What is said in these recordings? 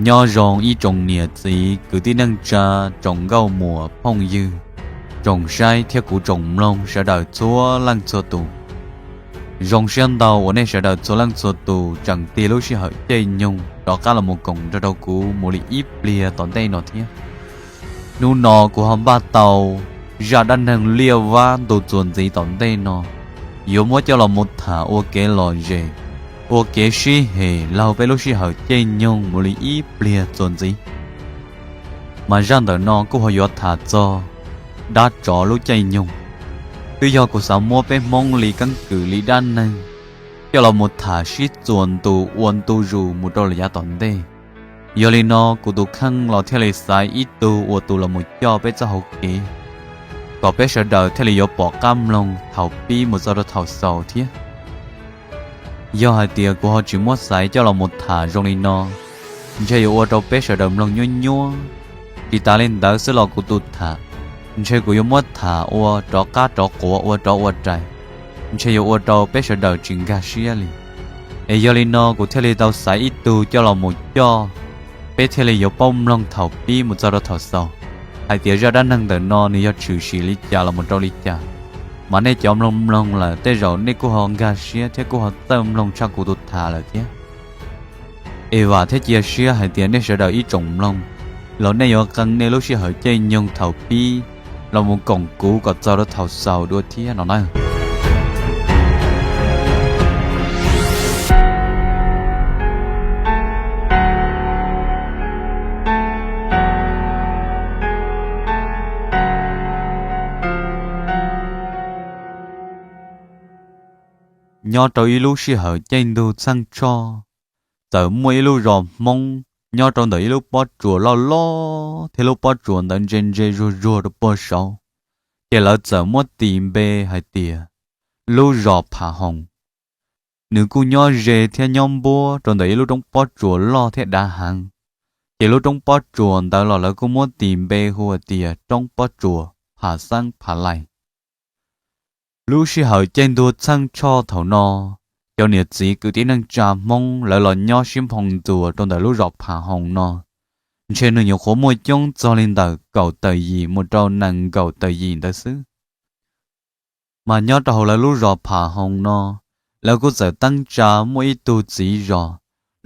Nyob zoo ib tsoom niam txiv kwv tij neej tsa, tsoom nkauj muam phooj ywg, tsoom saib thiab kuv tsoom mloog sawv daws txhua leej txhua tus. Zoo siab ntau uas nej sawv daws txhua leej txhua tus tseem tig lub sij hawm caij nyoog rov qab los mus koom nrog rau kuv mus li ib pliag tom ntej no thiab. Hnub no kuv ho npaj tau zaj dab neeg liaj vab ntu txuas ntxiv tom ntej no, yuav muab coj los mus tham ua kev lom zem, ua kev sib hem laug peb lub sij hawm caij nyoog mus li ib pliag txuas ntxiv. Mas zaj ntawm no kuj ho yuav tham txog dab tsov lub caij nyoog. Twb yog kuv xav muab peb Hmoob li keeb kwm li dab neeg coj los mus tham sib txuas ntu ua ntu zus mus rau lawm yav tom ntej. Yog li no kuv tus kheej los thiaj li xaiv ib tug ua tus los mus coj peb txoj hauv kev, kom peb sawv daws thiaj li yuav pom qab mloog thaum pib mus txog rau thaum xaus thiab. Yog hais tias kuv ho tsis muab xaiv coj los mus tham zoo li no, ntshe yuav ua rau peb sawv daws mloog nyuab nyuab. Tsis tas li ntawd xwb los kuv tus tham, ntshe kuv yuav muab tham ua rov qab rov quav ua rov ua rais, ntshe yuav ua rau peb sawv daws tsis nkag siab li. Es yog li no kuv thiaj li tau xaiv ib tug coj los mus coj, peb thiaj li yuav paub mloog thaum pib mus txog rau thaum xaus, hais tias zaj dab neeg ntawm no nws yog tshwm sim li cas los mus rau li cas. Mas nej cov mloog mloog lawm tej zaum nej kuj ho nkag siab thiab kuj ho txawj mloog tshaj kuv tus tham lawm thiab. Es vam thiab cia siab hais tias nej sawv daws ib tsoom mloog los nej yuav qee nej lub sij hawm caij nyoog thaum pib los mus koom kuv kom txog rau thaum xaus dua thiab no na. Nyob rau ib lub sij hawm caij ntug txheej tshoj, txawm muaj ib lub zos Hmoob nyob rau ntawm ib lub pob tsuas loj loj thiab lub pob tsuas ntawd ntse ntse zuag zuag rau puag saud, ces lawv txawm muab tis npe hais tias lub zos Pham Hoos. Nws kuj nyob ze thiab nyob npuab rau ntawm ib lub roob pob tsuas loj thiab dav heev, ces lub roob pob tsuas ntawd los lawv kuj muab tis npe hu hais tias roob pob tsuas Pham Xeeb Pham Lais. Lub sij hawm caij ntuag txheej tshoj thaum no, cov niam txiv kwv tij neej tsa Hmoob lawv los nyob sib nphoo ntxuas rau ntawm lub zos Pham Hoos no, ntshe nws nyuam qhuav muaj coob txog li ntawm kaum tawm yim mus rau nees nkaum tawm yim ntawd xwb. Mas nyob rau hauv lawv lub zos Pham Hoos no, lawv kuj txawm teeb tsa muaj ib tug txiv zos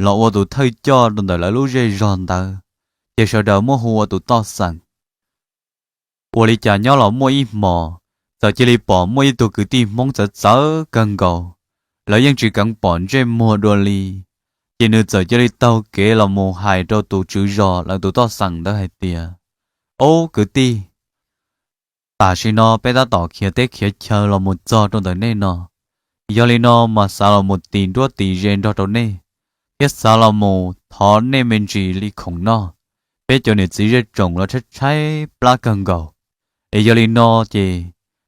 los ua tus thawj coj rau ntawm lawv lub zej zog ntawd, ces sawv daws muab hu ua tus toj xeem. Ua li cas nyob los muaj ib hmos, txawm cia li pom muaj ib tug kwv tij Hmoob txawv txawv kawg nkaus, lawv yeej tsis keev pom ntsej muag dua li, ces nws txawm cia li taug kev los mus hais rau tus tswv zos lawv tus toj xeem ntawd hais tias, Ob kwv tij, tam sim no peb tab tom khiav teb khiav chaw los mus txog rau ntawm nej no, yog li no mas xav los mus tis nruab tis ze nrog rau nej, thiab xav los mus thov nej me ntsis li khoom noj. Peb cov niam txiv zej tsoom los tshaib tshaib plab kawg nkaus, es yog li no ces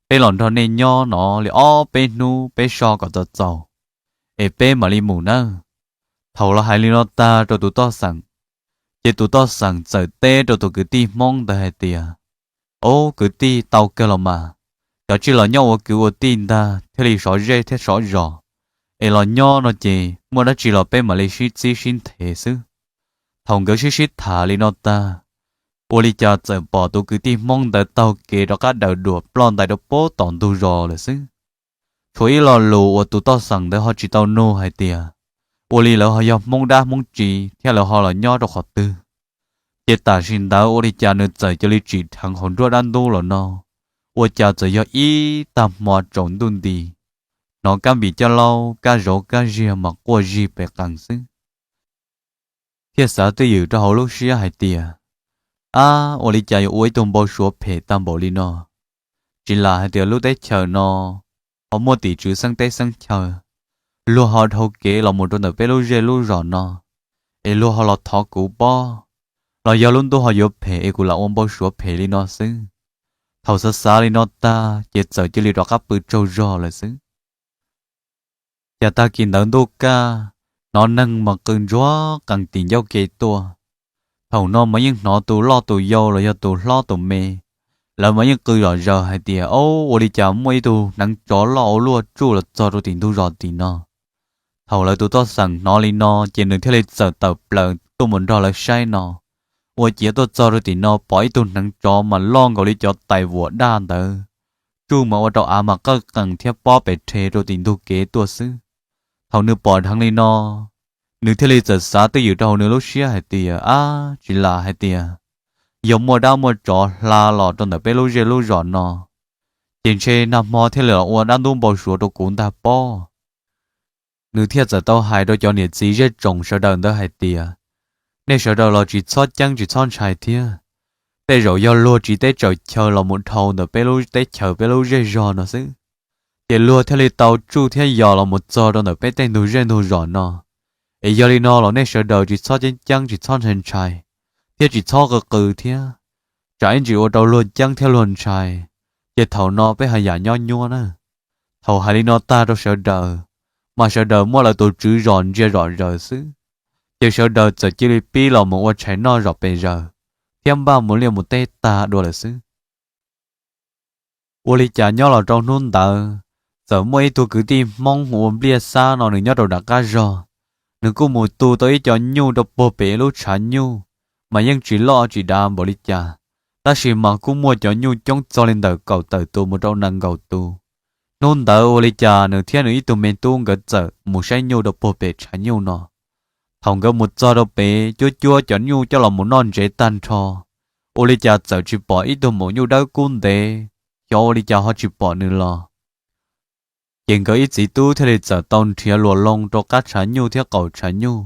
peb los nrog nej nyob no li ob peb hnub peb so kom txaus txaus, es peb mam li mus nawb. Thaum los hais li no tag rau tus toj xeem, ces tus toj xeem txawm teb rau tus kwv tij Hmoob ntawd hais tias, Ob kwv tij, tau kawg los mas, cov tsij los nyob ua kwv ua tij ntag thiaj li sov zej thiab sov zos, es los nyob no ces muaj dab tsi los peb mam li sib txib sib nthe xwb. Thaum nkawd sib sib tham li no tag, ua li cas txawm pom tus kwv tij Hmoob ntawd taug kev rov qab daws duam ploj ntais rau puag tom ntug zos lawm xwb. Tshuav ib lo lus uas tus toj xeem ntawd ho tsis tau nug hais tias, ua li lawv ho yog Hmoob dab Hmoob tsi thiab lawv ho los nyob rau qhov twg. Ces tam sim ntawd ua li cas nws txawm cia li tsim dheev hauv nruab dab ntub los no, ua cas txawm yog ib tag hmo tsaus ntuj nti, hnov kab npis coj laub kab zauv kab ziag mas quaj zig pes qees xwb. Thiaj xav twj ywm rau hauv lub siab hais tias, Ab, ua li cas yuav ua ib tug npau suav phem tag npaum li no? Tsis lam hais tias lub teb chaws no ho muaj tim tswv xeeb teb xeeb chaw, luag ho dhau kev los mus rau ntawm peb lub zej lub zos no, es luag ho los thov kuv pob, los yog lub ntuj ho yuav phem es kuv lam ua npau suav phem li no xwb. Thaum xav xav li no tag ces txawm cia li rov qab pw tsaug zog lawm xwb. Cas tag kis ntawd ntuj kaj, hnov neeg mas qw ntsuag qees tim ncauj ke tuaj. Thaum no mas yeej hnov tus loj tus yau los yog tus hlob tus me, lawv mas yeej qw zom zaws hais tias, Ob, ua li cas muaj ib tug hneev tsov loj ua luaj tsuj los txog rau tim ntug zos tim no. Thaum lawv tus toj xeem hnov li no ces nws thiaj li txawm tawm plaws tuaj mus nrog lawv saib no. Ua ciav tuaj txog rau tim no pom ib tug hneev tsov mas loj nkaus li cov tais vuam daj ntawd, tsuj mas ua rau av mas qawj qees thiab pob pes rhe rau tim ntug kev tuaj xwb. Thaum nws pom dheev li no, nws thiaj li txawm xav twj ywm rau hauv nws lub siab hais tias, ab, tsis lam hais tias yog muaj dab muaj tsov hla los rau ntawm peb lub zej lub zos no, ces ntshe nag hmo thiaj li los ua dab ntub npau suav rau kuv ntag pob. Nws thiaj txawm tau hais rau cov niam txiv zej tsoom sawv daws ntawd hais tias, nej sawv daws los tsis txhob ceeb tsis txhob ntshai thiab. Tej zaum yog luag tsiv teb tsaws chaw los mus dhau ntawm peb lub teb chaws peb lub zej zog no xwb, ces luag thiaj li tau tsuj thiab yos los mus txog rau ntawm peb tej ntug zej ntug zos no. Es yog li no los nej sawv daws tsis txhob ceeb ceeb tsis txhob ntshai ntshai, thiab tsis txhob qw qw thiab, tsam ib ntsis ua rau luag ceeb thiab luag ntshai, ces thaum no peb haj yam nyob nyuaj na. Thaum hais li no tag rau sawv daws, mas sawv daws muab lawv tus tswv zos ntsia zom zaws xwb, ces sawv daws txawm cia li pib los mus ua tshais noj zom pes zaws, thiab npaj mus liaj mus teb tag dua lawm xwb. Ua li cas nyob los rau hnub ntawd, txawm muaj ib tug kwv tij Hmoob hu ua Npliaj Xab no nws nyob rau nram qab zog, nws kuj mus tu tau ib co nyuj rau puag pem lub tshav nyuj, mas yeej tsis loj tsis dav npaum li cas, tab sis mas kuj muaj cov nyuj coob txog li ntawm kaum tawm tus mus rau nees nkaum tus. Hnub ntawd ua li cas nws thiab nws ib tug me tub nkawd txawm mus saib nyuj rau puag pem tshav nyuj no. Thaum nkawd mus txog rau pem cuab cuab cov nyuj coj los mus noj ntsev tag nrho, ua li cas txawm tsis pom ib tug maum nyuj dawb kub ntev, xyov ua li cas ho tsis pom nws los. Ces nkawd ib txiv tub thiaj li txawm tau nrhiav luas loo rau qab tshav nyuj thiab qaum tshav nyuj.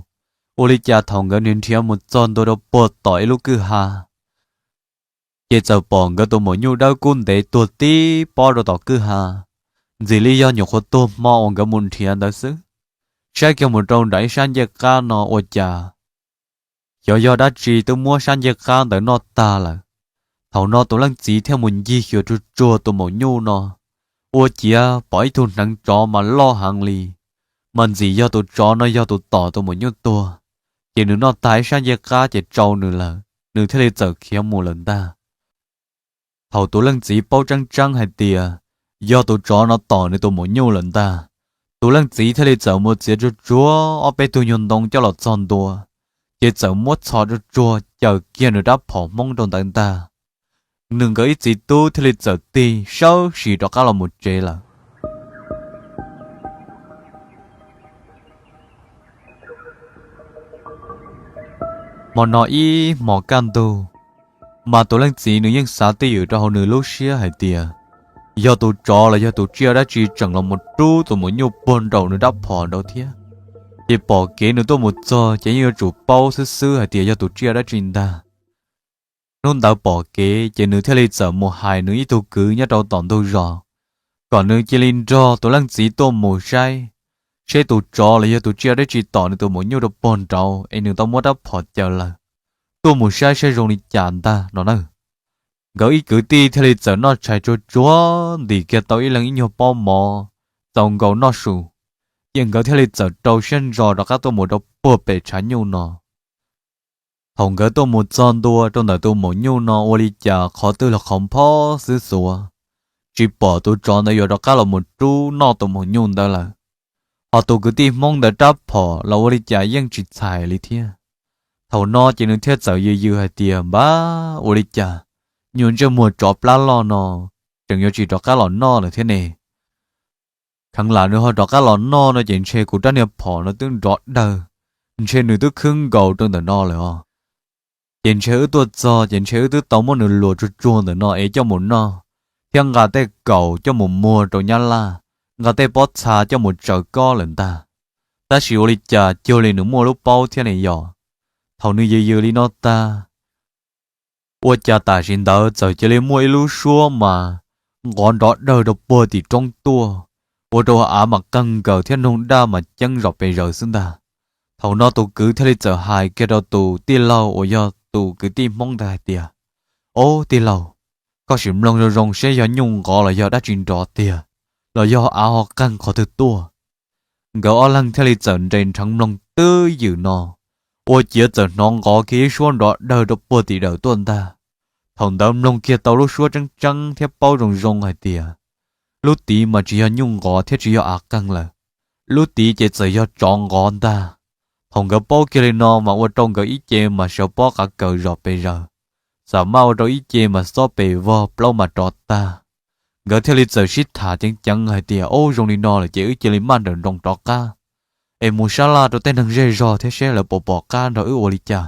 Ua li cas thaum nkawd nrhiav nrhiav mus txog ntua rau puag tom ib lub kwj ha, ces txawm pom nkawd tus maum nyuj dawb kub ntev tuag tib pob rau tom kwj ha, ntxim li yog nyuam qhuav tuag hmo uas nkawd mus nrhiav ntawd xwb. Saib kiag mus rau nram ib sab ncej qab no ua cas xyov yog dab tsi twb muab sab ncej qab ntawd noj tag lawm. Thaum no tus leej txiv thiaj mus ncig xyuas tsuag tsuag tus maum nyuj no, ua ciav pom ib tug hneev tsov mas loj heev li, mas ntxim yog tus tsov no yog tus tom tus maum nyuj tuag, ces nws noj tag ib sab ncej qab ces tsau nws lawm, nws thiaj li txawm khiav mus lawm ntag. Thaum tus leej txiv paub tseeb tseeb hais tias yog tus tsov no tom nws tus maum nyuj lawm ntag, tus leej txiv thiaj li txawm mus txiav tsuag tsuag ob peb tug nyuag ntoo coj los txog ntua, ces txawm muab txhos tsuag tsuag cawm kiag nws rab phom Hmoob rau ntawd ntag. Nws nkawd ib txiv tub thiaj li txawm tig sawb sim rov qab los mus tsev lawm. Hmo no ib hmos kaj ntug, mas tus leej txiv nws yeej xav twj ywm rau hauv nws lub siab hais tias, yog tus tsov los yog tus tsiaj dab tsi tseem los mus rub tus maum nyuj puag nraum nws rab phom nraud thiab, ces pom kev nws tuaj mus txog ces yeej yuav tsum paub xwb xwb hais tias yog tus tsiaj dab tsi ntag. Hnub ntawd pom kev ces nws thiaj li txawm mus hais nws ib tug kwv nyob rau tom ntug zos, kom nws cia li nrog tus leej txiv tuaj mus saib, seb tus tsov los yog tus tsiaj dab tsi tom nws tus maum nyuj rau puag nraud es nws tau muab rab phom cawm lawm, tuaj mus saib saib zoo li cas ntag no na. Nkawd ib kwv tij thiaj li txawm noj tshais tsuag tsuag ntim kiag tau ib leeg ib nyuag pob mov, txaus nkaus noj su, ces nkawd thiaj li txawm rau siab ntso rov qab tuaj mus rau puag pem tshav nyuj no. Thaum nkawd tuaj mus txog ntua rau ntawm tus maum nyuj no ua li cas qhov twg los qhov nphob xwb xuav, tsis pom tus tsov ntawd yuav rov qab los mus rub noj tus maum nyuj ntawd lawm. Ho tus kwv tij Hmoob ntawd rab phom los ua li cas yeej tsis txhais li thiab. Thaum no ces nws thiaj txawm yws yws hais tias, npab, ua li cas nyuag ntsej muag tsov plab loj no tseem yuav tsis rov qab los noj lawm thiab ne? Kheev lam nws ho rov qab los noj no ces ntshe kuv rab niag phom no twb nrov dawg, ntshe nws twb khwb nkaus rau ntawm no lawm os. Ces ntshe wb tuaj txog ces ntshe wb twb tau muab nws luam tsuag tsuag ntawm no es coj mus noj, thiab nqa tej kaus coj mus muag rau nyab laj, nqa tej pob txha coj mus tsaws kob lawm ntag. Tab sis ua li cas cuag li nws muaj lub paub thiab ne yog? Thaum nws yws yws li no tag, ua cas tam sim ntawd txawm cia li muaj ib lub suab mas nqov nrov dawg rau puag tim roob tuaj, ua rau av mas qeeg nkaws thiab noog daj mas ceeb zom pes zaws xwb ntag. Thaum no tus kwv thiaj li txawm hais kiag rau tus tij laug uas yog tus kwv tij Hmoob ntawd hais tias, ob tij laug, koj sim mloog zoo zoo seb yog nyuj nqov los yog dab tsi nrov tiag, los yog av ho qeeg qhov twg tuaj. Nkawd ob leeg thiaj li txawm nres nrheev mloog twb ywm no, ua ciav txawm hnov nqov kiag ib suab nrov dawg rau puag tim dawm tuaj ntag. Thaum ntawd mloog kiag tau lub suab tseeb tseeb thiab paub zoo zoo hais tias lub tid mas tsis yog nyuj nqov thiab tsis yog av qeeg lawm, lub tid ces txawm yog tsov nqov ntag. Thaum nkawd paub kiag li no mas ua rau nkawd ib ce mas sawv pob qav kaws zom pes zaws, xam maj ua rau ib ce mas xob pes vog plaub mas rov tag. Nkawd thiaj li txawm sib tham ceev ceev hais tias, Ub, zoo li no lawm ces wb cia li maj nrawm nroos rov qab es mus sab laj rau tej neeg zej zog thiab seb lawv puas pom qab nrog wb ua li cas.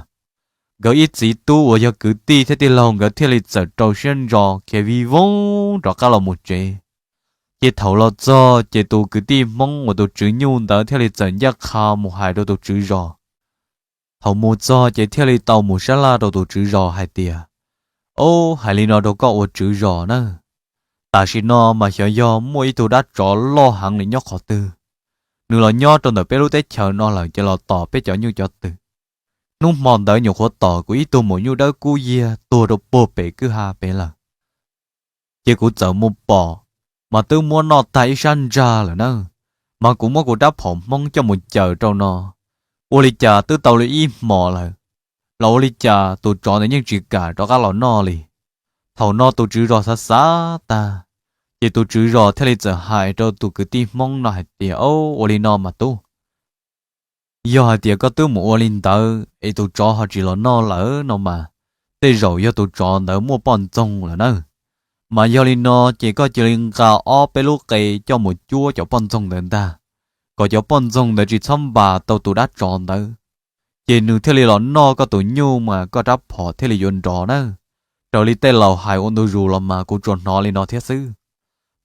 Nkawd ib txiv tub uas yog kwv tij thiab tij laug nkawd thiaj li txawm rau siab ntso khiav vij voog rov qab los mus tsev. Ces thaum los txog ces tus kwv tij Hmoob uas tus tswv nyuj ntawd thiaj li txawm ncaj qha mus hais rau tus tswv zos. Thaum mus txog ces thiaj li tau mus sab laj rau tus tswv zos hais tias, Ub, hais li no rau koj ua tswv zos na, tam sim no mas xyov yog muaj ib tug dab tsov loj heev li nyob qhov twg, nws los nyob rau ntawm peb lub teb chaws no lawm ces los tom peb cov nyuj cov twm. Hnub hmo ntawd nyuam qhuav tom kuv ib tug maum nyuj dawb kub yiag tuag rau puag pem kwj ha pem lawm. Ces kuv txawm mus pom, mas twb muab noj tag ib sab ntsag lawm na, mas kuv muab kuv rab phom Hmoob coj mus caws rau no, ua li cas twb tau li ib hmos lawm, los ua li cas tus tsov ntawd yeej tsis kam rov qab los noj li. Thaum no tus tswv zos xav xav tag, ces tus tswv zos thiaj li txawm hais rau tus kwv tij Hmoob no hais tias, Ub, ua li no mas tub, yog hais tias koj twb mus ua li ntawd es tus tsov ho tsis los noj lawm no mas, tej zaum yog tus tsov ntawd muaj poj ntxoog lawm na. Mas yog li no ces koj cia li nqa ob peb lub qe coj mus cuab cov poj ntxoog ntawd ntag, kom cov poj ntxoog ntawd tsis txhob npas tau tus dab tsov ntawd, ces nws thiaj li los noj koj tus nyuj mas koj rab phom thiaj li yuav nrov na. Raws li tej laus hais ua ntu zus los mas kuv tsuas hnov li no thiab xwb.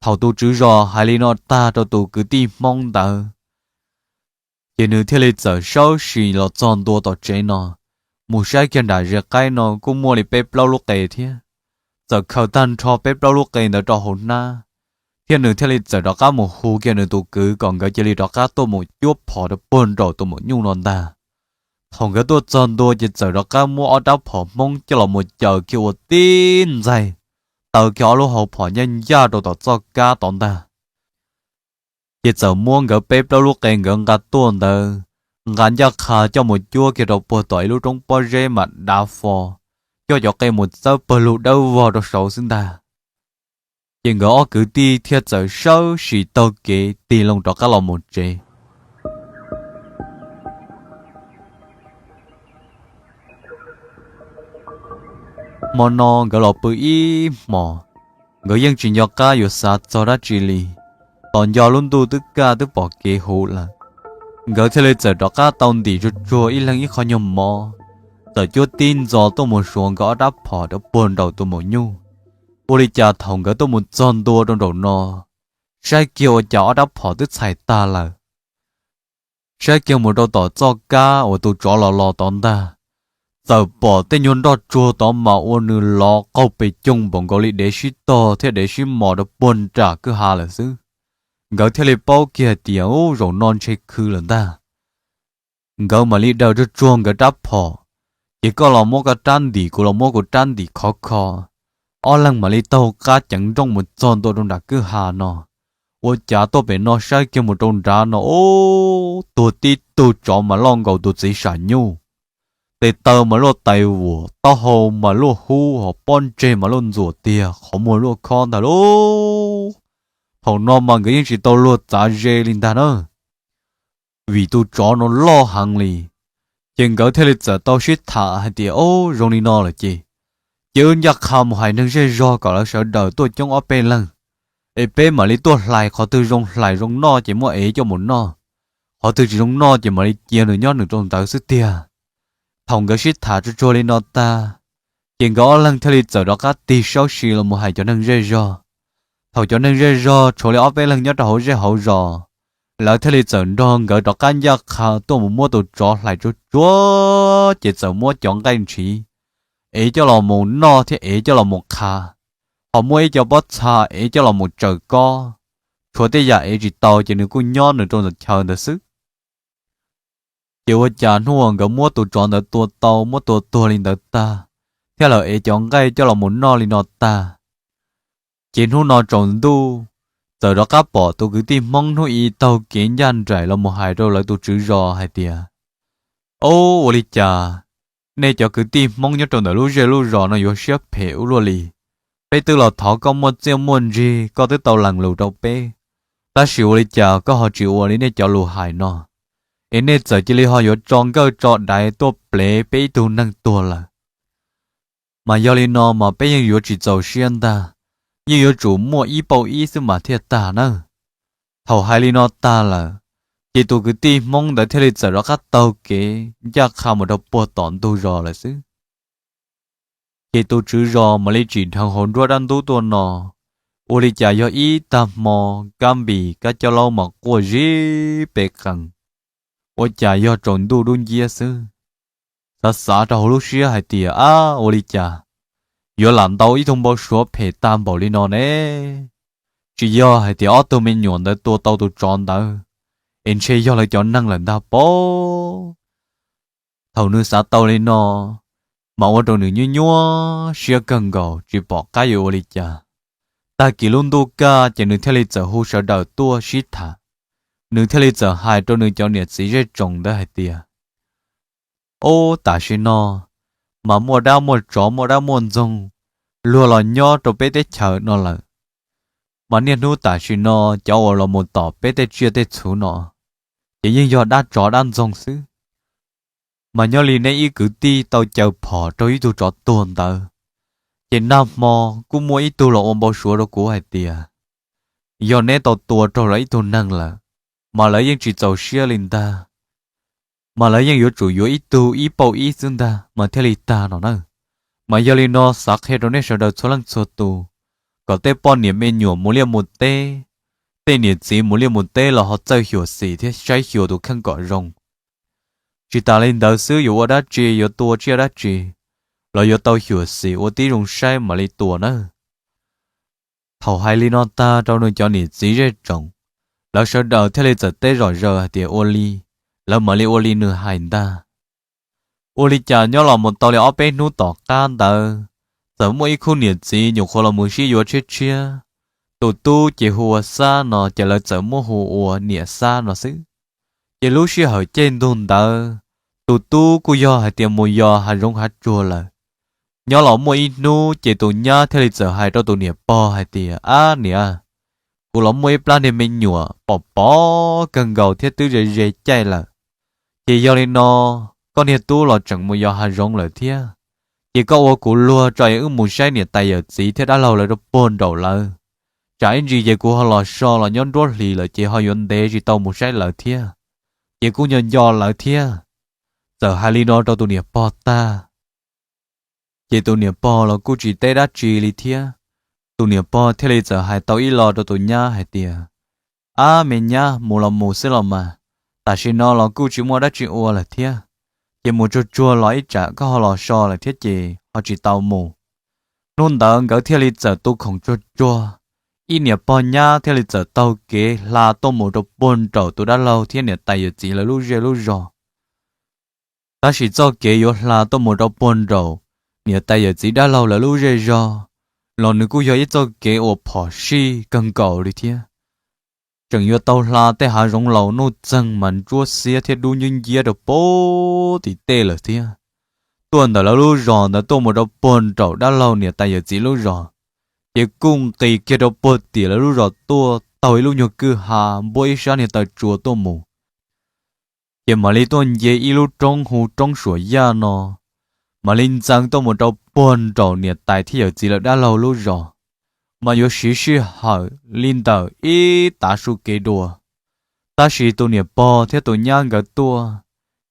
Thaum tus tswv zos hais li no tag rau tus kwv tij Hmoob ntawd, ces nws thiaj li txawm sawv sim los txog ntua tom tsev no, mus saib kiag nram ze qaib no kuj muaj li peb plaub lub qe thiab. Txawm khaws tag nrho peb plaub lub qe ntawd rau hauv hnab, thiab nws thiaj li txawm rov qab mus hu kiag nws tus kwv kom nkawd cia li rov qab tuaj mus cuab phom rau puag nraum tus maum nyuj no ntag. Thaum nkawd tuaj txog ntua ces txawm rov qab muab ob rab phom Hmoob coj los mus caws kiag ua tib ntxaig, taw kiag ob lub hau phom ncaj ncaj rau tom txoj kab tod ntag. Ces txawm muab nkawd peb plaub lub qe nkawd nqa tuaj ntawd, nqa ncaj qha coj mus cuab kiag rau puag tom ib lub roob pob zeb mas dav fo, coj cov qe mus txawb pawg lug dawb vog rau saud xwb ntag. Ces nkawd ob kwv tij thiaj txawm sawv sim taug kev tig loo rov qab los mus tsev. Hmo no nkawd los pw ib hmos, nkawd yeej tsis nco qab yuav xav txog dab tsi li. Tos nco lub ntuj twb kaj twb pom kev huv lawm, nkawd thiaj li txawm rov qab tau ntim tsuag tsuag ib leeg ib qho nyuag mov, txawm cuab tib ntxo tuaj mus suav nkawd ob rab phom rau puag nraum tus maum nyuj. Ua li cas thaum nkawd tuaj mus txog ntua rau nraum no, saib kiag ua cas ob rab phom twb txhais tag lawm. Saib kiag mus rau tom txoj kab uas tus tsov los los tod ntag, txawm pom tej nyuag nroj tsuag tod mas ua nws lov qaug pes coog npaum nkaus li dev sib tog thiab dev sib mos rau puag nram kwj ha lawm xwb. Nkawd thiaj li paub kiag hais tias, Ub, zaum no ntshe khw lawm ntag. Nkawd mam li daws tsuag tsuag nkawd rab phom, ces koj los muab koj rab ntim, kuv los muab kuv rab ntim khov kho. Ob leeg mam li taug qab ceev nrooj mus txog ntua rau nram kwj ha no. Ua cas tuaj pem no saib kiag mus rau nrad no, ub, tuag tib tug tsov mas loj nkaus tus txiv sam nyuj. Tes taw mas luaj tais vuam, taub hau mas luaj hub, hos pob ntseg mas luaj ntxuam tiag, qhov muag luaj khob ntag lauj. Thaum no mas nkawd yeej tsis tau luag txav ze li ntag na, vim tus tsov no loj heev li. Ces nkawd thiaj li txawm tau sib tham hais tias, Ob, zoo li no lawm ces, ces wb ncaj qha mus hais neeg zej zog kom lawv sawv daws tuaj coob ob peb leeg, es peb mam li tuaj hlais, qhov twg zoo hlais zoo noj ces muab ev coj mus noj, qhov twg tsis zoo noj ces mam li cia nws nyob nws rau ntawd xwb tiag. Thaum nkawd sib tham tsuag tsuag li no tag, ces nkawd ob leeg thiaj li txawm rov qab tig saub si los mus hais cov neeg zej zog. Thaum cov neeg zej zog tshuav li ob peb leeg nyob rau hauv zej hauv zos, lawv thiaj li txawm nrog nkawd rov qab ncaj qha tuaj mus muab tus tsov hlais tsuag tsuag, ces txawm muab cov nqaij ntshiv ev coj los mus noj thiab ev coj los mus qha, ho muab ib co pob txha ev coj los mus tsaws kob. Tshuav tej yam ev tsis tau ces nws kuj nyob nws rau ntawm chaw ntawd xwb. Ces ua cas hnub uas nkawd muab tus tsov ntawd tua tau, muab tua tuag li ntawd tag, thiab lawv ev cov nqaij coj los mus noj li no tag, ces hnub no tsaus ntuj, txawm rov qab pom tus kwv tij Hmoob hnub i taug kev ncaj nraim los mus hais rau lawv tus tswv zos hais tias, Ob, ua li cas nej cov kwv tij Hmoob nyob rau ntawm lub zej lub zos no yuav siab phem ua luaj li? Peb twb los thov koj muaj txiaj muaj ntsig, koj twb tau lees lus rau peb, tab sis ua li cas koj ho tsis ua li nej cov lus hais no? es nej txawm cia li ho yuav tso nkawj tso daiv tuaj plev peb ib tug neeg tuag lawm. Mas yog li no mas peb yeej yuav tsis txaus siab ntag, yeej yuav tsum muaj ib pauj ib xwb mas thiaj tag nawb. Thaum hais li no tag lawm, ces tus kwv tij Hmoob ntawd thiaj li txawm rov qab taug kev ncaj qha mus rau puag tom ntug zos lawm xwb. Ces tus tswv zos mam li tsim dheev hauv nruab dab ntub tuaj no, ua li cas yog ib tag hmo kab npis kab coj laub mas quaj zib pes qees, ua cas yog tsaus ntuj dub nciab xwb. Xav xav rau hauv lub siab hais tias, ab, ua li cas yuav lam ntau ib tug npau suav phem tag npaum li no ne? Tsis yog hais tias ob tug me nyuam ntawd tua tau tus tsov ntawd, es ntshe yog lawv cov neeg lawm ntag pob. Thaum nws xav tau li no, mas ua rau nws nyuaj nyuaj siab kawg nkaus tsis pom qab yuav ua li cas. Tag kis lub ntuj kaj ces nws thiaj li txawm hu sawv daws tuaj sib tham. Nws thiaj li txawm hais rau nws cov niam txiv zej tsoom ntawd hais tias, ub, tam sim no mas muaj dab muaj tsov muaj dab muaj ntxoog luag los nyob rau peb teb chaws no lawm. Mas niaj hnub tam sim no cov uas los mus tom peb tej tsiaj tej txhu no, ces yeej yog dab tsov dab ntxoog xwb. Mas nyob li neb ib kwv tij tau caw phom rau ib tug tsov tuag ntawd, ces nag hmo kuj muaj ib tug los ua npau suav rau kuv hais tias, yog neb tau tua raug lawv ib tug neeg lawm, mas lawv yeej tsis txaus siab li ntag, mas lawv yeej yuav tsum yuav ib tug ib pauj ib xwb ntag mas thiaj li tag no na. Mas yog li no xav qhia rau nej sawv daws txhua leej txhua tus, kom tej poj niam me nyuam mus liaj mus teb, tej niam txiv mus liaj mus teb los ho txawj xyuam xim thiab saib xyuas tus kheej kom zoo. Tsis tas li ntawd xwb, yuav ua dab tsi, yuav tua tsiaj dab tsi, los yuav tau xyuam xim ua tib zoo saib mam li tua nawb. Thaum hais li no tag rau nws cov niam txiv zej tsoom, lawv sawv daws thiaj li txawm teb zom zaws hais tias ua li, lawv mam li ua li nws hais ntag. Ua li cas nyob los mus tau li ob peb hnub tom qab ntawd, txawm muaj ib khub niam txiv nyuam qhuav los mus sib yuav tshiab tshiab. Tus tub ces hu ua Xab no, ces lawv txawm muab hu ua niam Xab no xwb. Ces lub sij hawm caij ntuj ntawd, tus tub kuj yog hais tias mus yos hav zoov hav tsuag lawm. Nyob los muaj ib hnub ces tus nyab thiaj li txawm hais rau tus niam pog hais tias, ab niam, kuv los muaj ib plab niag me nyuam pom pom kawg nkaus thiab twb ze ze caij lawm. Ces yog li no, koj niag tub los tseem mus yos hav zoov lawm thiab, ces koj ua kuv luag tso es wb mus saib niam tais yawm txiv thiab dab laug lawv rau puag nraum lawv. Tsam ib ntsis ces kuv ho los so los nyob nruab hlis lawm ces ho yuav ntev tsis tau mus saib lawv thiab, ces kuj nco nco lawv thiab. Txawm hais li no rau tus niam pog tag, ces tus niam pog los kuj tsis teb dab tsi li thiab. Tus niam pog thiaj li txawm hais tau ib lo rau tus nyab hais tias, ab me nyab, mus los mus xwb los mas, tam sim no los kuj tsis muaj dab tsi ua lawm thiab, ces mus tsuag tsuag los ib tsam koj ho los so lawm thiab ces ho tsis tau mus. Hnub ntawd nkawd thiaj li txawm tu khoom tsuag tsuag, ib niam pog nyab thiaj li txawm taug kev hla tuaj mus rau puag nraum tus dab laug thiab niam tais yawm txiv lawv lub zej lub zog. Tab sis txoj kev yuav hla tuaj mus rau puag nraum niam tais yawm txiv dab laug lawv lub zej zog los nws kuj yog ib txoj kev uas phom sij kawg nkaus li thiab. Tseem yuav tau hla tej hav zoov laus nuj txeeg mas ntsuab xiab thiab dub nciab nciab rau puag tim tej lawm thiab. Tuaj ntawm lawv lub zos ntawd tuaj mus rau puag nraum dab laug niam tais yawm txiv lub zos, ces kuj nqis kiag rau puag tim lawv lub zos tuaj taug ib lub nyuag kwj ha npuab ib sab niag taw tsua tuaj mus. Ces mam li tuaj nce ib lub roob hu roob Suam Yaj no, mam li ntxeev tuaj mus rau puag nraum niam tais thiab yawm txiv lawv dab laug lub zos, mas yuav siv sij hawm li ntawm ib tav su kev dua. Tab sis tus niam pog thiab tus nyab nkawd tuaj,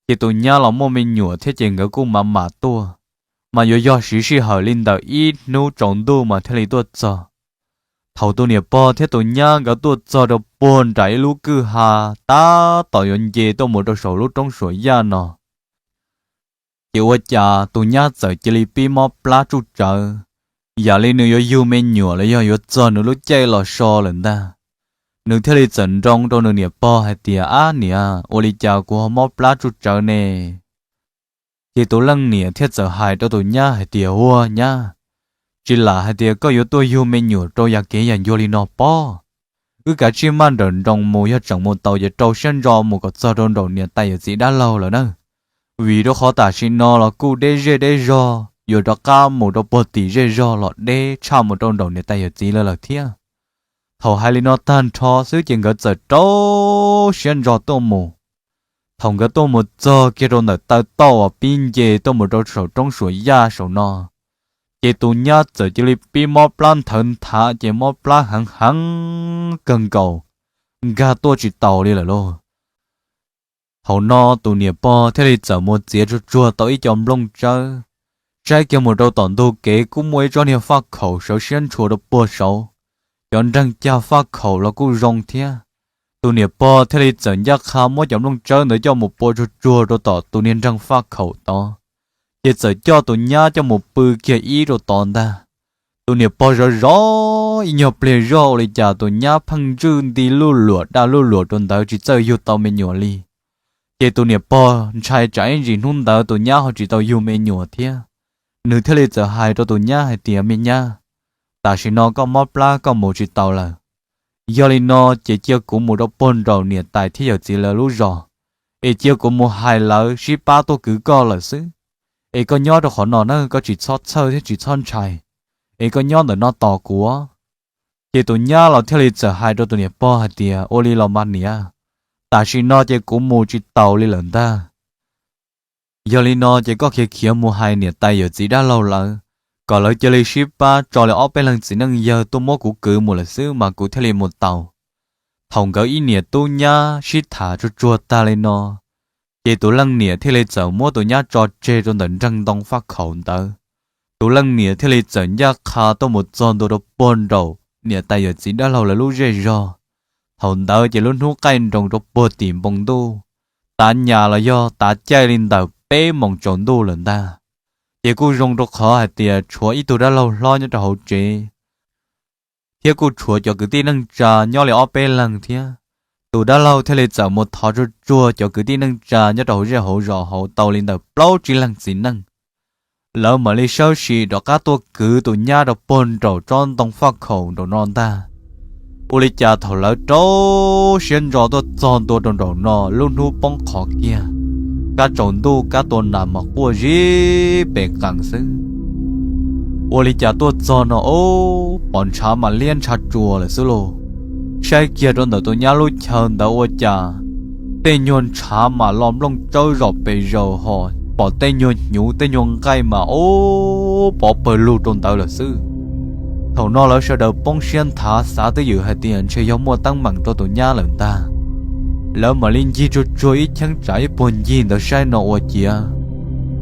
ces tus nyab los muaj me nyuam thiab ces nkawd kuj mam mam tuaj, mas yuav yog siv sij hawm li ntawm ib hnub tsaus ntuj mas thiaj li tuaj txog. Thaum tus niam pog thiab tus nyab nkawd tuaj txog rau puag nram ib lub kwj ha tab tom yuav nce tuaj mus rau saum lub roob Suam Yaj no, ces ua cas tus nyab txawm cia li pib mob plab tsuj tsawv, yam li nws yuav yug me nyuam los yog yuav txog nws lub caij los so lawm ntag. Nws thiaj li txawm nroo rau nws niam pog hais tias, ab niam, ua li cas kuv ho mob plab tsuj tsawv ne? Ces tus leej niam thiaj txawm hais rau tus nyab hais tias, ua nyab, tsis lam hais tias koj yuav tuaj yug me nyuam rau yam kev yam ncua li no pob. Wb kav tsij maj nrawm nroos mus, yog tseem mus tau ces rau siab ntso mus kom txog rau nraum niam tais yawm txiv dab laug lawm na. Vim rau qhov tam sim no los kuj deb zej deb zog, yuav rov qab mus rau puag tim zej zog los deb tshaj mus rau nraum niam tais yawm txiv lawv lawm thiab. Thaum hais li no tag nrho xwb ces nkawd txawm rau siab ntso tuaj mus. Thaum nkawd tuaj mus txog kiag rau ntawm taw toj uas pib nce tuaj mus rau saum roob suam yaj saum no, ces tus nyab txawm cia li pib mob plab nthawv nthav, ces mob plab heev heev kawg nkaus, nkag tuaj tsis taus li lawm lauj. Thaum no tus niam pog thiaj li txawm mus txiav tsuag tsuag tau ib co nplooj tsawb, saib kiag mus rau tom ntug kev kuj muaj ib tsob niag faj khaum sawv siab ntshua rau puag saud, cov nreeg cag faj khaum los kuj zoo thiab. Tus niam pog thiaj li txawm ncaj qha muab cov nplooj tsawb ntawd coj mus pua tsuag tsuag rau tom tus niag nreeg faj khaum tod, ces txawm coj tus nyab coj mus pw kiag ib rau tod ntag. Tus niam pog zov zov ib nyuag pliag zog ua li cas tus nyab pheej ntswj nti luj luam daj luj luam rau ntawd tsis txawj yug tau me nyuam li. Ces tus niam pog ntshai tsam ib ntsis hnub ntawd tus nyab ho tsis tau yug me nyuam thiab, nws thiaj li txawm hais rau tus nyab hais tias, Me nyab, tam sim no koj mob plab koj mus tsis tau lawm. Yog li no ces cia kuv mus rau puag nraum niam tais thiab yawm txiv lawv lub zos, es cia kuv mus hais lawv sib pab tuaj kwv koj lawm xwb. Es koj nyob rau qhov no na, koj tsis txhob txhawj thiab tsis txhob ntshai, es koj nyob ntawm no tos kuv. Ces tus nyab los thiaj li txawm hais rau tus niam pog hais tias, Ua li los mas niam, tam sim no ces kuv mus tsis taus li lawm ntag. Yog li no ces koj khiav khiav mus hais niam tais yawm txiv dab laug lawv, kom lawv cia li sib pab tso li ob peb leeg txiv neej yawg tuaj muab kuv kwv mus lawm xwb mas kuv thiaj li mus taus. Thaum nkawd ib niam tub nyab sib tham tsuag tsuag tag li no, ces tus leej niam thiaj li txawm muab tus nyab tso tseg rau ntawm nreeg ntoo faj khaum ntawd. Tus leej niam thiaj li txawm ncaj qha tuaj mus txog ntua rau puag nraum niam tais yawm txiv dab laug lawv lub zej zog. Thaum ntawd ces lub hnub qaij nroos rau puag tim npoo ntuj, tav nyas los yog tav caij li ntawm peb moos tsaus ntuj lawm ntag. Ces kuj zoo rau qhov hais tias tshuav ib tug dab laug hlob nyob rau hauv tsev, thiab kuj tshuav cov kwv tij neej tsa nyob li ob peb leeg thiab. Tus dab laug thiaj li txawm mus thov tsuag tsuag cov kwv tij neej tsa nyob rau hauv zej hauv zos hauv tau li ntawm plaub tsib leeg txiv neej, lawv mam li sawb sim rov qab tuaj kwv tus nyab rau puag nraum tsob ntoo faj khaum nraum no ntag. Ua li cas thaum lawv rau siab ntso tuaj txog ntua rau nraum no lub hnub poob qho kiag, kab tsaus ntuj kab tua nas mas quaj zib pes qees xwb. Ua li cas tuaj txog no ub, pom ntshav mas liab ntshav tsuas lawm xwb lauj. Saib kiag rau ntawm tus nyab lub chaw ntawd ua cas tej nyuag ntshav mas lo nplooj tsawb zom pes zaws ho, pom tej nyuag hnyuv tej nyuag nqaij mas ub pov pawg lug rau ntawd lawm xwb. Thaum no lawv sawv daws poob siab nthav xav twj ywm hais tias ntshe yog muaj teeb meem rau tus nyab lawm ntag. Lawv mam li ncig tsuag tsuag ib cheeb tsam ib puag ncig ntawd saib no ua ciav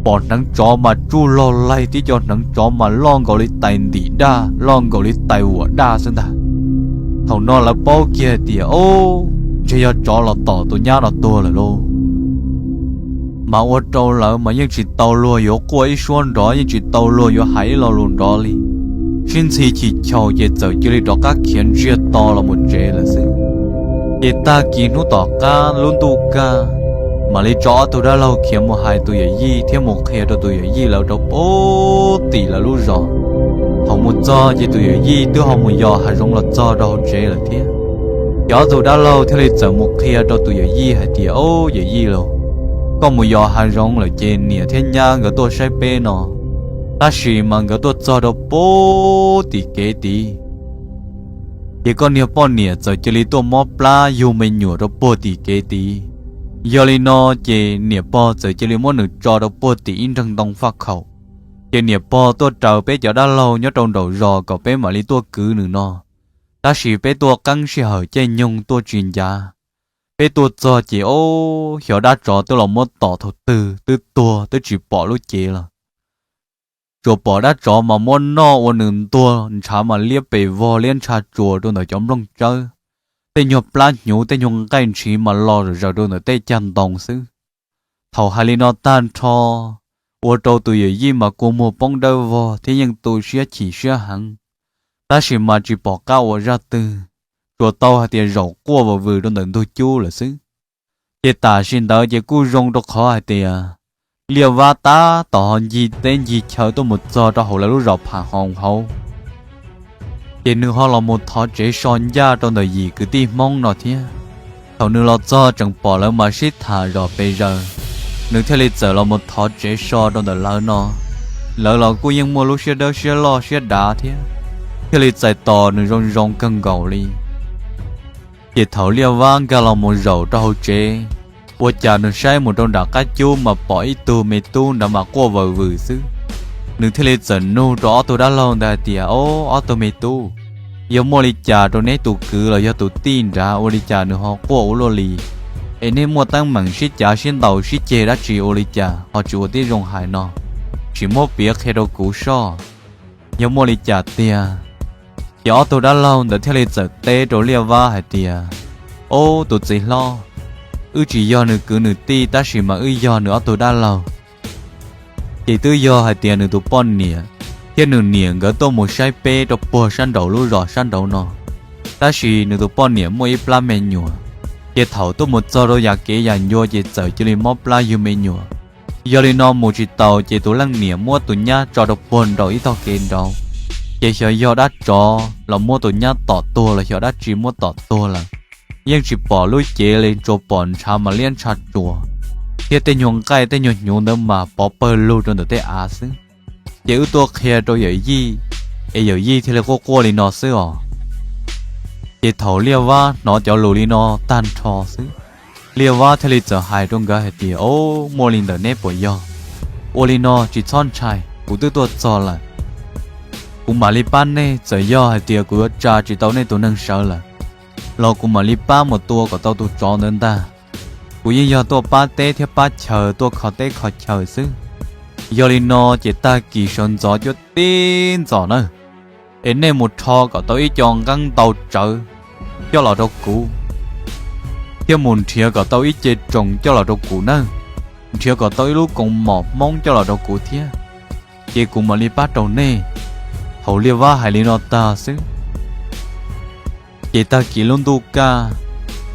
pom hneev tsov mas tsuj log laig tib co hneev tsov mas loj nkaus li tais ntim daj loj nkaus li tais vuam daj xwb ntag. Thaum no lawv paub kiag tias ub, ntshe yog tsov los tom tus nyab no tuag lawm lauj. Mas ua rau lawv mas yeej tsis tau luag yuav quaj ib suab nrov, yeej tsis tau luag yuav hais ib lo lus nrov li. Sib ntxhi chim chaum ces txawm cia li rov qab khiav ntsiag to los mus tsev lawm xwb. Ces tag kis hnub tom qab lub ntuj kaj, mam li tso ob tug dab laug khiav mus hais tus yawm yij thiab mus qhia rau tus yawm yij lawv rau puag tim lawv lub zos. Thaum mus txog ces tus yawm yij twb ho mus yos hav zoov los txog rau hauv tsev lawm thiab. Ces ob tug dab laug thiaj li txawm mus qhia rau tus yawm yij hais tias, Au, yawm yij lauj, koj mus yos hav zoov lawm ces niam thiab nyab nkawd tuaj saib peb no, tab sis mas nkawd tuaj txog rau puag tim kev tid. Ces koj niag poj niam txawm cia li tuaj mob plab yug me nyuam rau puag tim kev tid. Yog li no ces niam pog txawm cia li muab nws tso rau puag tim ib nreeg ntoo faj khaum. Ces niam pog tuaj raws peb cov dab laug nyob rau nraum zos kom peb mam li tuaj kwv nws no, tab sis peb tuaj qeeb sij hawm caij nyoog tuaj tsis ncav. Peb tuaj txog ces ub, xyov dab tsov twb los muab tom thaum twg twb tuag twb tsis pom lub cev lawm. Tsuas pom dab tsov mas muab noj ua nws ntuag ntshav mas liab pes vog liab ntsha tsuas rau ntawm cov nplooj tsawb. Tej nyuag plab hnyuv tej nyuag nqaij ntshiv mas lo zom zaws rau ntawm tej cag ntoo xwb. Thaum hais li no tag nrho, ua rau tus yawm yij mas kua muag poob dawb vog thiab yeej tu siab chim siab heev, tab sis mas tsis pom qab ua zaj twg, tsuas tau hais tias zaum quaj vwm vwm rau ntawm ntug cub lawm xwb. Ces tam sim ntawd ces kuj zoo rau qhov hais tias Liaj Vab tab tom ho ncig teb ncig chaw tuaj mus txog rau hauv lawv lub zos Pham Hoos hauv. Ces nws ho los mus thov tsev so ncaj rau ntawm yim kwv tij Hmoob no thiab. Thaum nws los txog tseem pom lawv mas sib tham zom pes zaws, nws thiaj li txawm los mus thov tsev so rau ntawm lawv no. Lawv los kuj yeej muaj lub siab dawb siab loj siab dav thiab, thiaj li txais tos nws zoo zoo kawg nkaus li. Ces thaum Liaj Vab nkag los mus zaum rau hauv tsev, Ua cas nws saib mus rau nram qab cub mas pom ib tug me tub nrad mas quaj vawm vwm xwb. Nws thiaj li txawm nug rau ob tug dab laug ntawd hais tias, Ob, ob tug me tub, yog muaj li cas rau neb tus kwv los yog tus tij nrad ua li cas nws ho quaj ua luaj li? Es neb muaj teeb meem sib cav sib ntaus sib ceg dab tsi ua li cas ho tsis ua tib zoo hais no, tsis muab piav qhia rau kuv soj? Yog muaj li cas tiag? Ces ob tug dab laug ntawd thiaj li txawm teb rau Liaj Vab hais tias, Ob, tus txiv hlob, wb tsis yog nws kwv nws tij tab sis mas wb yog nws ob tug dab laug. Ces twb yog hais tias nws tus poj niam thiab nws niam nkawd tuaj mus saib peb rau puag sab nraum lub zos sab nraud no, tab sis nws tus poj niam muaj ib plab me nyuam, ces thaum tuaj mus txog rau yam kev yam ncua ces txawm cia li mob plab yug me nyuam. Yog li no mus tsis taus ces tus leej niam muab tus nyab tso rau puag nraum ib tog kev nraud, ces xyov yog dab tsov los muab tus nyab tom tuag los xyov dab tsi muab tom tuag lawm. Yeej tsis pom lub cev li, tsuas pom ntshav mas liab ntshav tsuas, thiab tej nyuag nqaij tej nyuag hnyuv ntawd mas pov pawg lug rau ntawm tej av xwb. Ces wb tuaj qhia rau yawm yij, es yawm yij thiaj li quaj quaj li no xwb os. Ces thaum Liaj Vab hnov cov lus li no tag nrho xwb, Liaj Vab thiaj li txawm hais rau nkawd hais tias, Ob, muaj li ntawm neb puas yog? Ua li no tsis txhob ntshai, kuv twb tuaj txog lawm. Kuv mam li pab nej, txawm yog hais tias kuv yuav tsa tsis tau nej tus neeg sawv lawm los kuv mam li pab mus tua kom tau tus tsov ntawd ntag. Kuv yeej yog tuaj pab teb thiab pab chaw, tuaj kho teb kho chaw xwb. Yog li no ces tag kis sawv ntxov cuab tib ntxov na, es nej mus rho kom tau ib co nqeeb ntau tsawv coj los rau kuv, thiab mus nrhiav kom tau ib ce tsoos coj los rau kuv nawb, nrhiav kom tau ib lub koos mom hmoob coj los rau kuv thiab, ces kuv mam li pab rau nej. Thaum Liaj Vab hais li no tag xwb, ces tag kis lub ntuj kaj,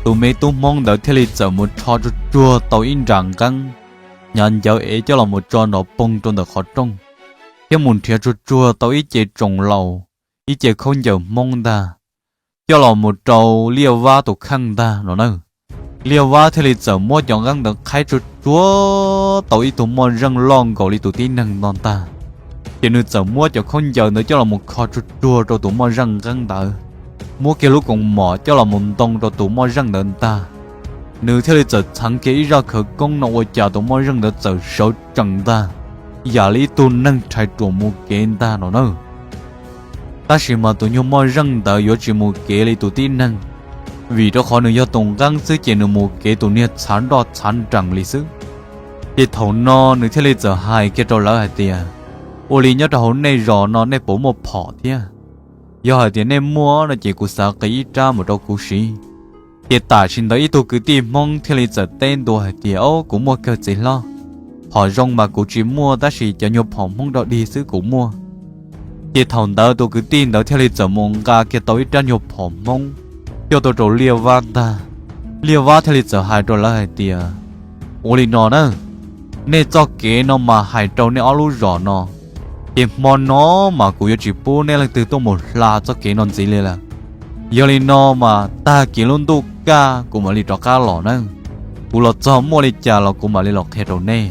tus me tub hmoob ntawd thiaj li txawm mus rho tsuag tsuag tau ib nra nqeeb, hnyav ncawv ev coj los mus tso nrov poog rau ntawm qhov rooj, thiab mus nrhiav tsuag tsuag tau ib ce tsoos laus, ib ce khaub ncaws hmoob ntag, coj los mus rau Liaj Vab tus kheej ntag no na. Liaj Vab thiaj li txawm muab cov nqeeb ntawd qhaib tsuag tsuag tau ib tug moj zeej loj nkaus li tus tib neeg no ntag. Ces nws txawm muab cov khaub ncaws ntawd coj los mus kho tsuag tsuag rau tus moj zeej nqeeb ntawd, muab kiag lub koos mom coj los mus ntoo rau tus moj zeej ntawd ntag. Nws thiaj li txawm txheev kiag ib zaj khawv koob no ua cas tus moj zeej ntawd txawm sawv tsees ntag, yam li ib tug neeg rhais ruam mus kev ntag no na. Tab sis mas tus nyuag moj zeej ntawd yuav tsis mus kev li tus tib neeg, vim rau qhov nws yog tus nqeeb xwb ces nws mus kev tus niag txhav nroj txhav nrees li xwb. Ces thaum no nws thiaj li txawm hais kiag rau lawv hais tias, Ua li nyob rau hauv nej zos no nej puas muaj phom thiab? Yog hais tias nej muaj no ces kuv xav qiv ib rab mus rau kuv siv. Ces tam sim ntawd ib tug kwv tij hmoob thiaj li txawm teb ntua hais tias, Ob, kuv muaj kawg txiv hlob. Phom zoo mas kuv tsis muaj tab sis cov nyuag phom hmoob rog dig xwb kuv muaj. Ces thaum ntawd tus kwv tij ntawd thiaj li txawm mus nqa kiag tau ib rab nyuag phom hmoob coj tuaj rau Liaj Vab ntag. Liaj Vab thiaj li txawm hais rau lawv hais tias, Ua li no na, nej txoj kev no mas hais rau nej ob lub zos no, ces hmo no mas kuv yuav tsis pub nej leej twg tuaj mus hla txoj kev no ntxiv li lawm. Yog li no mas tag kis lub ntuj kaj kuv mam li rov qab los na. Kuv los txog muaj li cas los kuv mam li los qhia rau nej.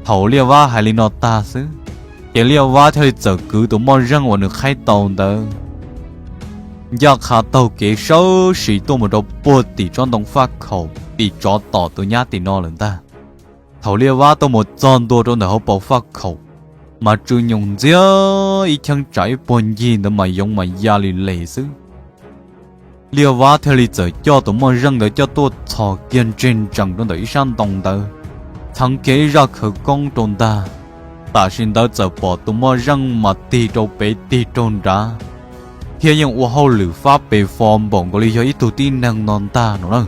Thaum Liaj Vab hais li no tag xwb, ces Liaj Vab thiaj li txawm kwv tus moj zeej uas nws qhaib tau ntawd ncaj qha taug kev sawv sim tuaj mus rau puag tim tsob ntoo faj khaum tim tsov tom tus nyab tim no lawm ntag. Thaum Liaj Vab tuaj mus txog ntua rau ntawm hauv paus faj khaum, mas tsw nyoos ntxiag ib cheeb tsam ib puag ncig ntawd mas yoov mas ya li les xwb. Liaj Vab thiaj li txawm coj tus moj zeej ntawd coj tuaj txhos kiag ntseg ntsees rau ntawm ib sab ntoo ntawd, txheev kiag ib zaj khawv koob rau ntag. Tam sim ntawd txawm pom tus moj zeej mas tig rau pem tig rau nrad, thiab yeej ua hauj lwm fab pes fo npaum nkaus li yog ib tug tib neeg no ntag no na.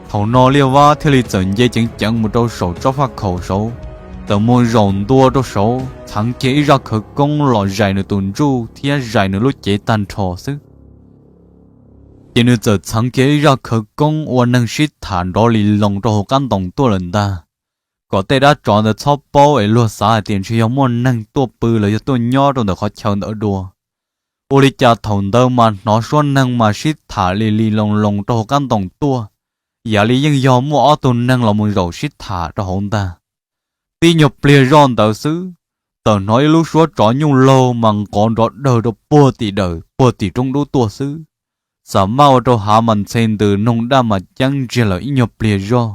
Thaum no Liaj Vab thiaj li txawm nce ceev ceev mus rau saum tsob faj khaum saud, txawm mus zaum ntua rau saud txheev kiag ib zaj khawv koob los zais nws tus ntsuj thiab zais nws lub cev tag nrho xwb. Ces nws txawm txheev kiag ib zaj khawv koob ua neeg sib tham nrov li loos rau hauv qab ntoo tuaj lawm ntag, kom tej dab tsov ntawd txhob paub es luag xav hais tias ntshe yog muaj neeg tuaj pw los yog tuaj nyob rau ntawm qhov chaw ntawd dua. Ua li cas thaum ntawd mas hnov suab neeg mas sib tham li li loos loos rau hauv qab ntoo tuaj, yam li yeej yog muaj ob tug neeg los mus zaum sib tham rau hauv ntag. Tib nyuag pliag zoj ntawd xwb, txawm hnov ib lub suab tsov nyuj laug mas nqov nrov dawg rau puag tim dawm puag tim roob dub tuaj xwb. Xam maj ua rau hav mas ntxhe ntws, noog daj mas ceeb ntsiag lawm ib nyuag pliag zoj.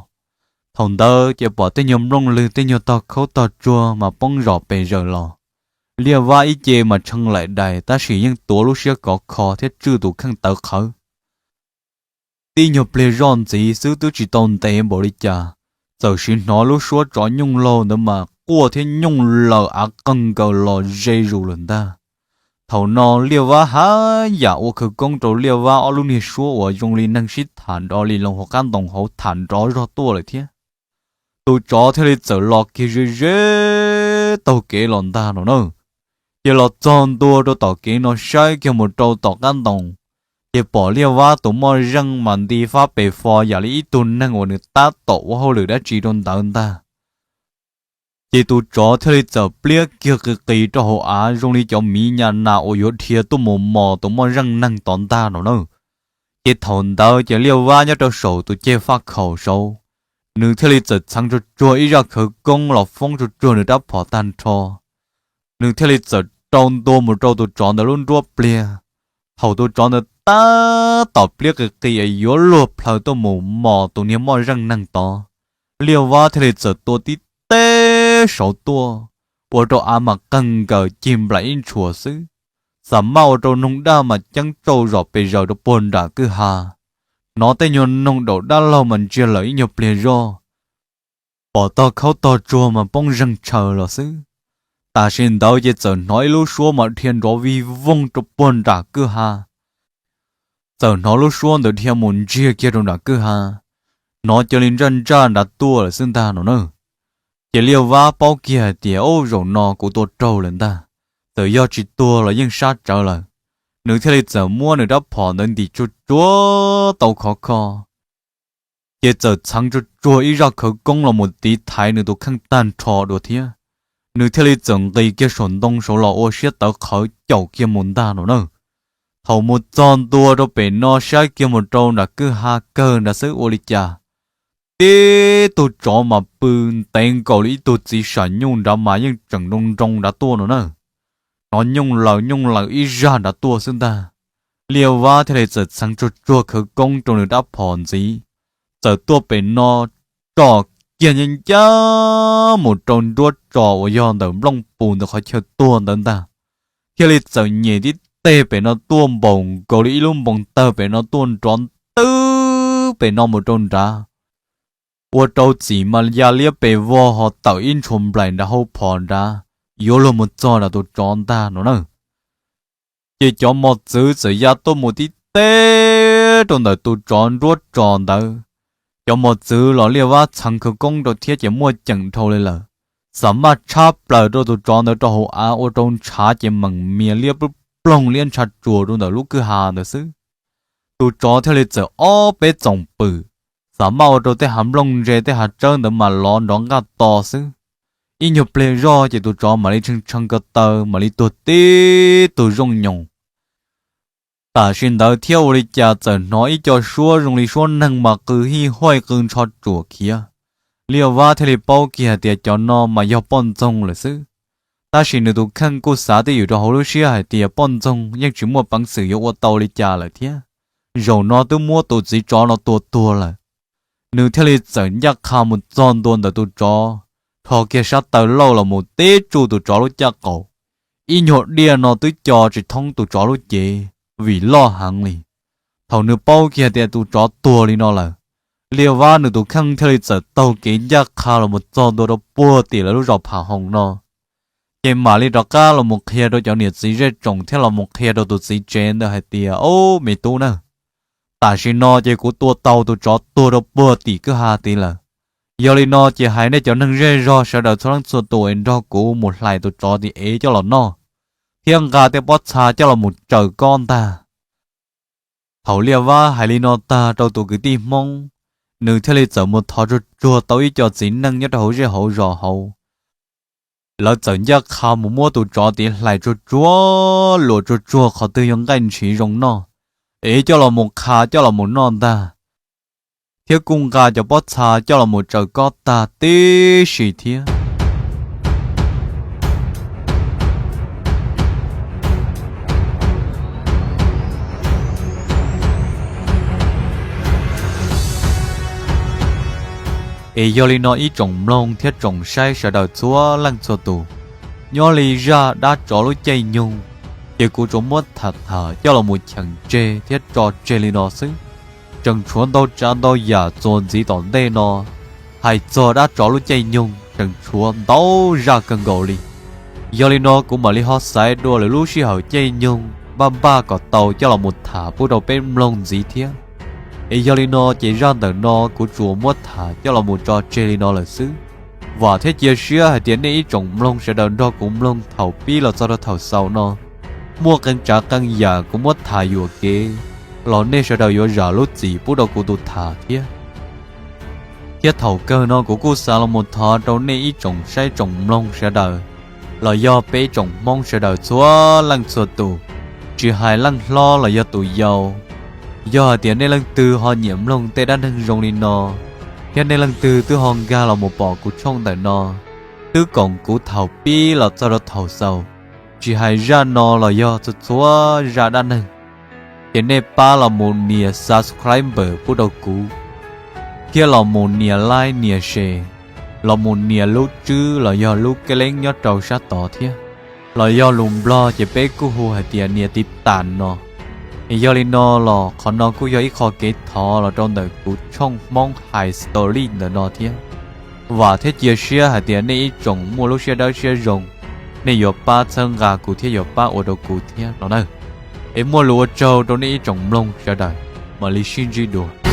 Thaum ntawd ces pom tej nyuag nplooj lwg tej nyuag tog khaub tog tsuag mas poob zom pes zaws los. Liaj Vab ib ce mas tshee laim dais tab sis yeej tuav lub siab kov kho thiab tswj tus kheej tawv qhawv. Tib nyuag pliag zoj ntxiv xwb twb tsis tau ntev npaum li cas, txawm sim hnov lub suab tsov nyooj laug ntawd mas quaj thiab nyooj lawm av qeeg nkaws los ze zus lawm ntag. Thaum no Liaj Vab haj yam ua khawv koob rau Liaj Vab ob lub niag suab uas zoo li neeg sib tham nrov li loo hauv qab ntoo hauv tham nrov zog tuaj lawm thiab. Tus tsov thiaj li txawm los kiag ze ze taug kev los ntag no na. Ces los txog ntua rau tom kev no saib kiag mus rau tom qab ntoo, ces pom Liaj Vab tus moj zeej mas nti fab pes fo yam li ib tug neeg uas nws tab tom ua hauj lwm dab tsi rau ntawd ntag. Ces tus tsov thiaj li txawm pliab kiag qis qis rau hauv av zoo li cov miv nyas nas uas yuav dhia tuaj mus mos tus moj zeej neeg tod ntag no na. Ces thaum ntawd ces Liaj Vab nyob rau saum tus ceg faj khaum saud, nws thiaj li txawm txheev tsuag tsuag ib zaj khawv koob los foob tsuag tsuag nws rab phom tag nrho. Nws thiaj li txawm rau ntua mus rau tus tsov ntawd lub nruab pliag. Thaum tus tsov ntawd tab tom pliab qis qis yuav luag plhaws tuaj mus mos tus niag moj zeej neeg tod, Liaj Vab thiaj li txawm tua tib teb saud tuaj, ua rau av mas qeeg nkaws cig nplaim ib ntshua xwb. Xam maj ua rau noog daj mas ceeb tsauj zom pes zaws rau puag nram kwj ha. Hnov tej nyuag noog daum dab laug mas ntsiag lawm ib nyuag pliag zoj, pom tog khaub tog tsuag mas poob zeeg tshaws los xwb. Tam sim ntawd ces txawm hnov ib lub suab mas dhia nrov vig voog rau puag nram kwj ha. Txawm hnov lub suab ntawd dhia mus ntsiag kiag rau nram kwj ha, hnov cia li ntsaj ntsaj nrad tuaj lawm xwb ntag no na. Ces Liaj Vab paub kiag hais tias, Ub, zaum no kuv tua raug lawm ntag, txawm yog tsis tuag los yeej sab tsawv lawm. Nws thiaj li txawm muab nws rab phom ntawd ntim tsuag tsuag tau khov kho, ces txawm txheev tsuag tsuag ib zaj khawv koob los mus tiv thaiv nws tus kheej tag nrho dua thiab. Nws thiaj li txawm nqis kiag saum ntoo saud los ua siab tawv qhawv caum kiag mus ntag no na. Thaum mus txog ntua rau pem no saib kiag mus rau nram kwj ha kawg nrad xwb ua li cas, tib tug tsov mas pw ntev nkaus li ib tug txiv sam nyuj nrad mas yeej tseem nroo nroo nrad tuaj no na. Hnov nyooj laws nyooj laws ib zaj nrad tuaj xwb ntag. Liaj Vab thiaj li txawm txheev tsuag tsuag khawv koob rau nws rab phom ntxiv, txawm tuaj pem no tsom kiag ncaj ncaj mus rau nruab tso uas yog ntawm nplooj pus ntawm qhov chaw tuag ntawd ntag, thiaj li txawm nyem tib teg pem no tuaj npaum nkaus li ib lub npoo tawg pem no tuaj nrov ntwg pem no mus rau nrad, ua rau txim mas ya liab pes vog ho tawm ib ntshua nplaim nrad hauv phom nrad, yuav luag mus txog nram tus tsov ntag no na. Ces cov mos txwv txawm ya tuaj mus tib teb rau ntawm tus tsov nruab tso ntawd. Cov mos txwv los Liaj Vab txheev khawv koob rau thiab ces muaj ceem dhau li lawm, xam maj tshab plaws rau tus tsov ntawd rau hauv av ua rau ntshav ces meem mias liab ploog liab ntsha tsuas rau ntawm lub kwj ha ntawd xwb. Tus tsov thiaj li txawm ob peb txoom pwm, xam maj ua rau tej hav nplooj ntse tej hav tsawb ntawd mas lov nrov nqaj to xwb. Ib nyuag pliag zoj ces tus tsov mam li tshee tshee ko taw mam li tuag tib tug zooj nyoos. Tam sim ntawd thiab ua li cas txawm hnov ib co suab zoo li suab neeg mas qw hij huaj qw ntsho tsuam khiav. Liaj Vab thiaj li paub kiag hais tias cov no mas yog poj ntxoog lawm xwb. Tab sis nws tus kheej kuj xav twj ywm rau hauv lub siab hais tias poj ntxoog yeej tsis muaj peev xwm yuav ua tau li cas lawm thiab, zaum no twb muab tus txiv tsov no tua tuag lawm. Nws thiaj li txawm ncaj qha mus txog ntua ntawm tus tsov, rho kiag sab taw lauj los mus tib tsuj tus tsov lub caj qaum. Ib nyuag diaj no twb co tsis thoob tus tsov lub cev, vim loj heev li. Thaum nws paub kiag tias tus tsov tuag li no lawm, Liaj Vab nws tus kheej thiaj li txawm taug kev ncaj qha los mus txog ntua rau puag tim lawv lub zos Pham Hoos no. Ces mam li rov qab los mus qhia rau cov niam txiv zej tsoom thiab los mus qhia rau tus txiv tsev ntawd hais tias, Ob, me tub na, tam sim no ces kuv tua tau tus tsov tuag rau puag tim kwj ha tid lawm. Yog li no ces hais nej cov neeg zej zog sawv daws txhua leej txhua tus es nrog kuv mus hlais tus tsov tid es coj los noj, thiab nqa tej pob txha coj los mus tsaws kob ntag. Thaum Liaj Vab hais li no tag rau tus kwv tij Hmoob, nws thiaj li txawm mus thov tsuag tsuag tau ib co txiv neej nyob rau hauv zej hauv zos hauv. Lawv txawm ncaj qha mus muab tus tsov tid hlais tsuag tsuag luam tsuag tsuag qhov twg yog nqaij ntshiv zoo noj, es coj los mus qha coj los mus noj ntag, thiab kuj nqa cov pob txha coj los mus tsaws kob tag tib si thiab. Es yog li no ib tsoom mloog thiab tsoom saib sawv daws txhua leej txhua tus, nyob li zaj dab tsov lub caij nyoog, ces kuv tsuas muab tham tham coj los mus cheem tseg thiab tso tseg li no xwb. Tseem tshuav ntau tsav ntau yam txuas ntxiv tom ntej no, hais txog dab tsov lub caij nyoog tseem tshuav ntau zaj kawg nkaus li. Yog li no kuv mam li ho xaiv dua lwm lub sij hawm caij nyoog npaj npaj kom tau coj los mus tham pub rau peb mloog ntxiv thiab. Es yog li no ces zaj ntawm no kuv tsuas muab tham coj los mus tso tseg li no lawm xwb. Vam thiab cia siab hais tias nej ib tsoom mloog sawv daws nrog kuv mloog thaum pib los txog rau thaum xaus no, muaj qee tsav qee yam kuv muab tham yuam kev los nej sawv daws yuav zam lub txim pub rau kuv tus tham thiab. Thiab thaum kawg no kuv kuj xav los mus thov rau nej ib tsoom saib tsoom mloog sawv daws, los yog peb ib tsoom Hmoob sawv daws txhua leej txhua tus, tsis hais leej hlob los yog tus yau, yog hais tias nej leej twg ho nyiam mloog tej dab neeg zoo li no, thiab nej leej twg twb ho nkag los mus pom kuv tshooj ntawm no, twb koom kuv thaum pib los txog rau thaum xaus, tsis hais zaj no los yog txhua txhua zaj dab neeg, ces nej pab los mus nias subscribe pub rau kuv, thiab los mus nias like nias share, los mus nias lub tswb los yog lub keb leeb nyob rau sab tod thiab, los yog lus Nplog ces peb kuj hu hais tias nias tiv tas no. Es yog li no los qhov no kuj yog ib qho kev thov los rau ntawm kuv tshooj Hmoob Hais Story ntawm no thiab. Vam thiab cia siab hais tias nej ib tsoom muaj lub siab dawb siab zoo, nej yuav pab txhawb nqa kuv thiab yuav pab ua rau kuv thiab no na. Es muaj lus ua tsaug rau nej ib tsoom mloog sawv daws, mam li sib ntsib dua.